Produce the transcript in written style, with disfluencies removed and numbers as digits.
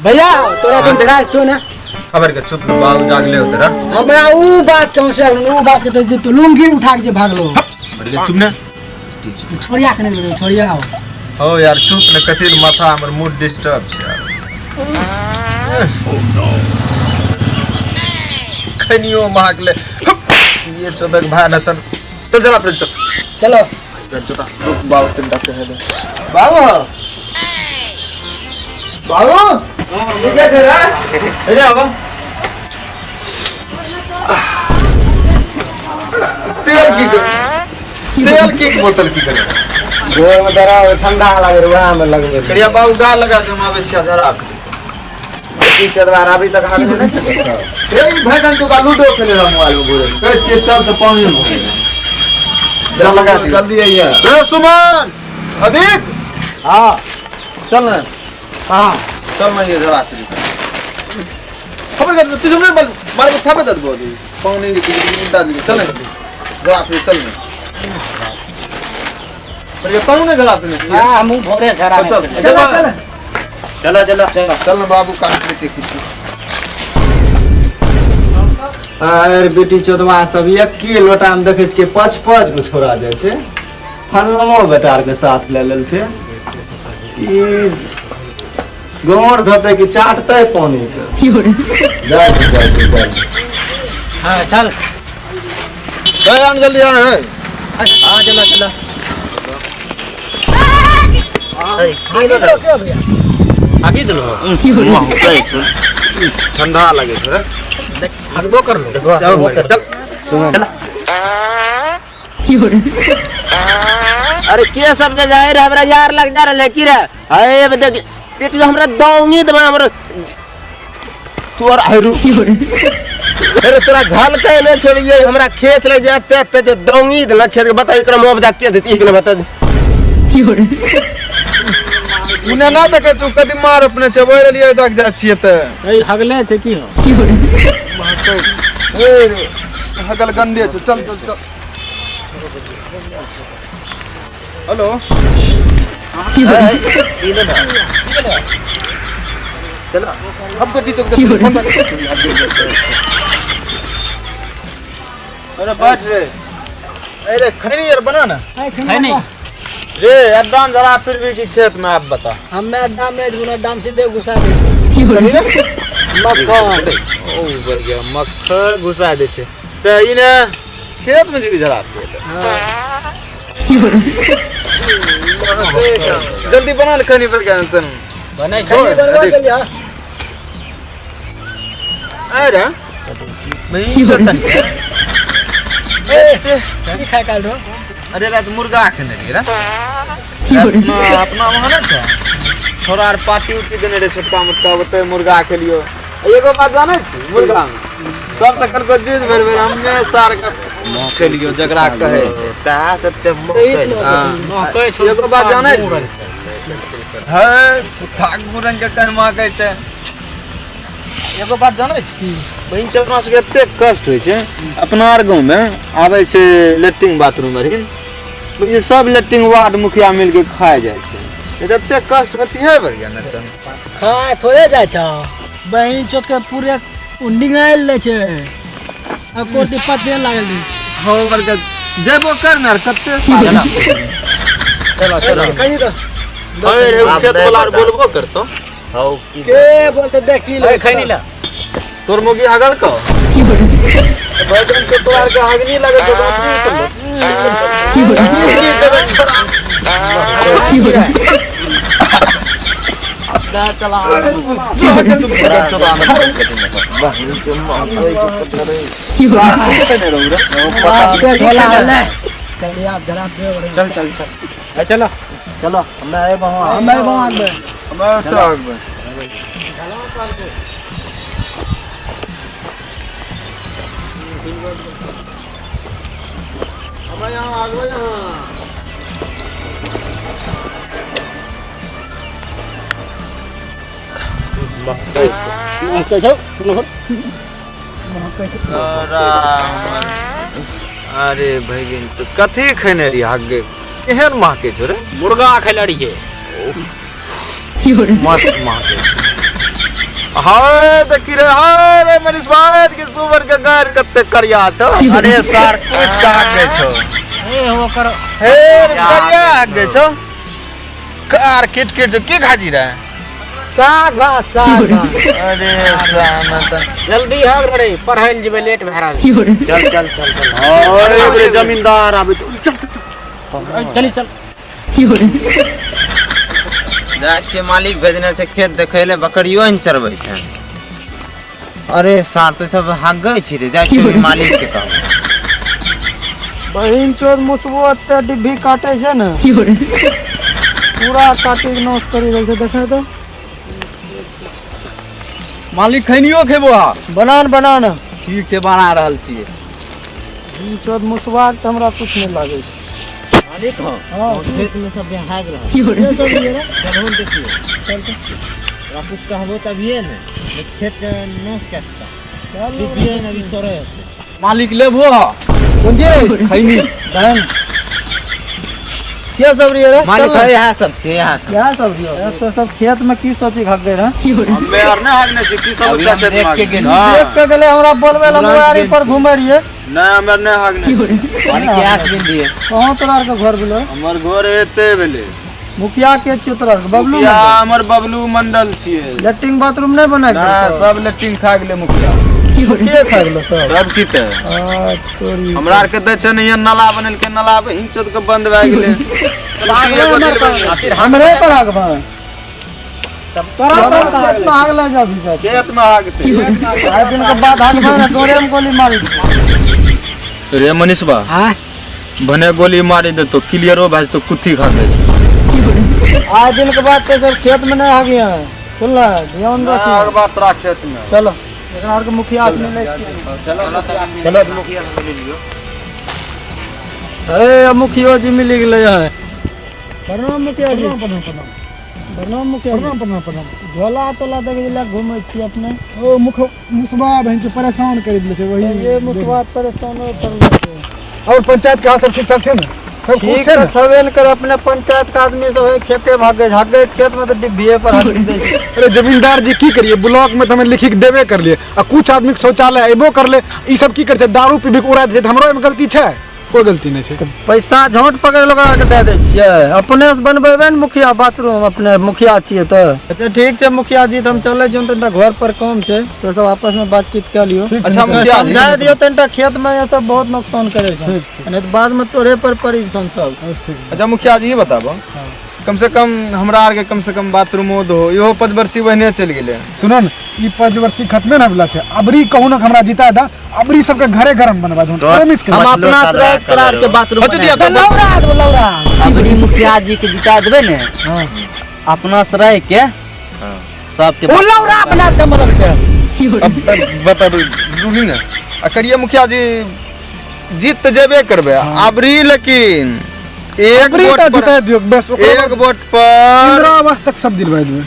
भैया तोरा दिन धरा तो ना खबर के चुप बाबू जागले होते रा हमरा ऊ बात कौन से ऊ बात के तो जे तू लुंगी उठा के जे भागलो बढ़िया चुप ना छोड़िया के नहीं छोड़िया आओ हो यार चुप ने कथी माथा हमर मूड डिस्टर्ब छै यार खनियो महकले ये चोदक भाई न तन चल चल अपने चल चलो चल रुक बाबू तुम डॉक्टर है बाबू बाबू ये क्या कर रहा है अरे आवा तेल की तेल की बोतल की करे गोर में दरा ठंडा लागे रे वहां में लगबे करिया बाबू गाल लगा जमावे छिया जरा की चदवार अभी तक हाथ में नहीं छे ए ई भैगन तो का लूडो खेले रहा मोबाइल में घूरे ए चे चल तो पानी में जा लगा दे जल्दी आइए ए सुमन अधिक हां चल ना हां चल ना ये जरा से खबर कर तू तुमने बल मारे को थापे दे बोल पानी की उल्टा दी चल ना जरा फिर चल ना पर ये पानी जरा फिर हां हम भोरे जरा चल चल चल चलो चलो चलो चल ना बाबू काम करते कुछ अरे बेटी चोदवा सब एक्के लोटा में देखे छियै पाँच पाँच गो छोड़ा जाइ छै फलनो बेटा आर के साथ ले लेल छै ई गोर धोते कि चाटते पानी के जाइ छै, जाइ छै, जाइ छै। हां चल चल आन जल्दी आन रे हां चलो चलो हां भैया आगे दिलो ठंडा लगे छै रे हगबो कर लो जाओ चल अरे के सब जे जाए रे हमरा यार लग जा रहले की रे अरे देख बेटी हमरा दौंगी दबा हमरा तू और आयरू अरे तोरा झल के ने छोड़िए हमरा खेत ले जाते ते जे दौंगी देला खेत के बता एकरा मुआवजा के देती एक ने बता दे उने ना देखे छु कदी मार अपने चबोय रहलियै तक जा छियै त ए हगले छै की हो ए रे हगल गंडे छै चल चल चल हेलो चलो अब गड्डी तो फोन रख अरे बैठ रे अरे खैनी यार बना ना है नहीं रे अड्डा में जरा फिर भी की खेत में आप बता हमें अड्डा में गुना दाम सीधे घुसा दे कही ना मक्खन ओ बढ़िया मक्खन घुसा दे छै त इने खेत में जेबी जरा जल्दी बना ले खैनी पर क्या तन बनै छोड़ बनवा के लिया अरे ए की खाय काल रो अरे रात मुर्गा खेने रहियै रे रातमे अपना वहाँ ना छै छोरा आर पार्टी उटी देने रहे छोटका मोटका ओतै मुर्गा खेलियो एगो बात जानै छी मुर्गा मे सब तऽ कहलको जूझ भरि भरि हमे सार के खेलियो जकरा कहै छै ता सब ते हाँ। एगो बात जानै छी है कुत्ता गुरन के कहमा कहै छै एगो बात जानै छी बहिन छै अपना सबके एते कष्ट होइ छै अपना आर गाँवमे आबै छै लेट्रिन बाथरूम अरिन ई सब लेट्रिन वार्ड मुखिया मिलके खाइ जाइ छै ई तऽ एते कष्ट होतिहे बढ़िया ने तन खाय थोड़े जाइ छ बहिन चोत के पूरे निकाल ले छै आ कोरती पत्ते लागल छै हो बड़का जेबो कर ने कते चलो चलो कहीं तो अरे रे खेत वाला आर बोलबो करतो हौ की के बोलते देखी ले खैनी ला तोर मोगी हगल को भजन के तोरा आर के हगनी लगे तो अपनी चल जगह छोड़ा चला चल आप जरा से चल चल चल चलो चलो हमें आए वहाँ हमें वहां में अरे भैगिन तो कथी खेने रही हगे केहन महके छौ रे मुर्गा खेले रहिए मस्त महके छौ। हाय देखी रे, हाय रे मनीष भाई के सुबर के गार कते करिया छौ। अरे सार कूद कहाँ गए छौ? ए ओकर हे रे करिया गए छौ। कार किट किट जो की खाजी रे? साग भात, साग भात। अरे सामत जल्दी हग रे, पढ़ै ल जेबै लेट भए रहल। चल चल चल चल। अरे रे जमींदार आबे, चल चल चल। जाइ छियै, मालिक भेजने छै खेत देखै ले, बकरियो ने चरबै छै। अरे सार तो सब हागै छी रे, जाइ छियै मालिक के कहब। बहिन चोद मुसबो एते डिब्बी काटे छै ने, पूरा काटी के नोस करी देल छै। देखै तो मालिक खैनियो खेबो हा? बनान बनान। ठीक छै, बना रहल छियै। बहिन चोद मुसबा के तऽ हमरा कुछ नहि लागै छै। मालिक हो, हाँ। खेत में सब भाग रहल। चलू देखियो, चल तो तोरा कुछ कहबो तभिए ने, खेत के नोस काटता डिब्बिए ने अभी तोरे होतै। मालिक लेबो हा? पूंजी खैनी बहन के सब रहिए रे? मालिक चल ना। यहाँ सब छै, यहाँ सब। यहाँ सब रहिए। तो सब खेत में की सोची भाग गए रहे? हम्मे आर नै हागने छी, की सब अभी हम खेत देख में के गेली। हाँ। देख के गेले हमरा बोलबे ला, मुआरी पर घूमे रहिए। नै हमे नै हागने छी। मालिक यहाँ से बिंदी है। कहाँ तोरा आर के घर भेलो? हमर घर एते भेले। मुखिया के छियो तोरा आर के? बबलू मुखिया मंडल। हमर बबलू मंडल छियै। लेट्रिन बाथरूम नै बना के ना, देलकौ? सब लेट्रिन खा गेलै मुखिया। मुखिया खा गेलो सब? तब की ते? आ तोरी। हमरा आर के दै छै ने, यहाँ नाला बनेलकै, नाला हिंचत के बंद भए गेलै। हमरे पर आगबा। तोरा पर खेत में आग लग जाबी जा। खेत में आगते। आइ दिन के बाद आगबा ना, गोरे में गोली मारी देतौ। रे मनीष बा, हाँ? भने गोली मारी देतो, क्लियरो भए जेतो, कुत्थी खा जाइ छै। आइ दिन के बाद ते सब खेत में नहीं आगे हैं, सुन ला, ध्यान रखी। आगबा तोरा खेत में। चलो एकरा आर के मुखिया से मिलै छियै। चलो मुखिया से मिल लियो। ए अब मुखियो जी मिल गेलै है। प्रणाम मुखिया जी। प्रणाम प्रणाम प्रणाम मुखिया जी। प्रणाम प्रणाम प्रणाम। झोला तोला देख जिला घूमै छी अपने। ओ मुख मुसबा बहन के परेशान करि देले छै, वही ये मुसबा परेशान कर देले छै। और पंचायत के हाल सब ठीक ठाक छै ने? सब खुश ठीक छै तऽ ने? छबे ने करे, अपने पंचायत के आदमी सब है, खेते भागे भागे, खेत में तऽ डिब्बिए पर हट दै छै। अरे जमींदार जी की करिए, ब्लॉक में तऽ हमे लिखी के देबे करलिए आ कुछ आदमी के शौचालय अयबो करले, ई सब की करे छै, दारू पीबी के उड़ा दै छै, तऽ हमरो एहिमे गलती छै? कोई गलती नहीं छै। पैसा झोंट पकड़ लोग के दे दै छियै, अपने से बनबेबै ने मुखिया बाथरूम, अपने मुखिया छियै तऽ। अच्छा ठीक छै मुखिया जी, तऽ हम चलै छियै, तनिटा घर पर काम छै, तो सब आपस में बातचीत कऽ लियौ। अच्छा मुखिया जी, समझा दियौ तनिटा, खेत में ये सब बहुत नुकसान करे छै, नहीं तऽ बाद में तोरे पर पड़ी जेतन सब। अच्छा मुखिया जी, ई बताबो, कम से कम हमरा आर के कम से कम बाथरूमो दो, इहो पचवर्षी बहने चलि गेलै। सुनो ने, ई पचवर्षी खत्मे न भेला छै, अबरी कहू ना हमरा जीता दा, अबरी सबके घरे घर हम बनवा दू, प्रॉमिस कर। हम अपना से रह तोरा आर के बाथरूम अच्छा दिया तो लौरा दो लौरा। अबरी मुखिया जी के जिता देबै ने, अपना से रह के सबके ओ लौरा बना दे मतलब के। अब बता रूही ने आ करिए मुखिया जी, जीत तऽ जेबे करबै अबरी, लेकिन एक अबरी वोट टा पर जिता दियौ बस, ओकर एक वोट पर इंदिरा आवास तक सब दिलवा देबै।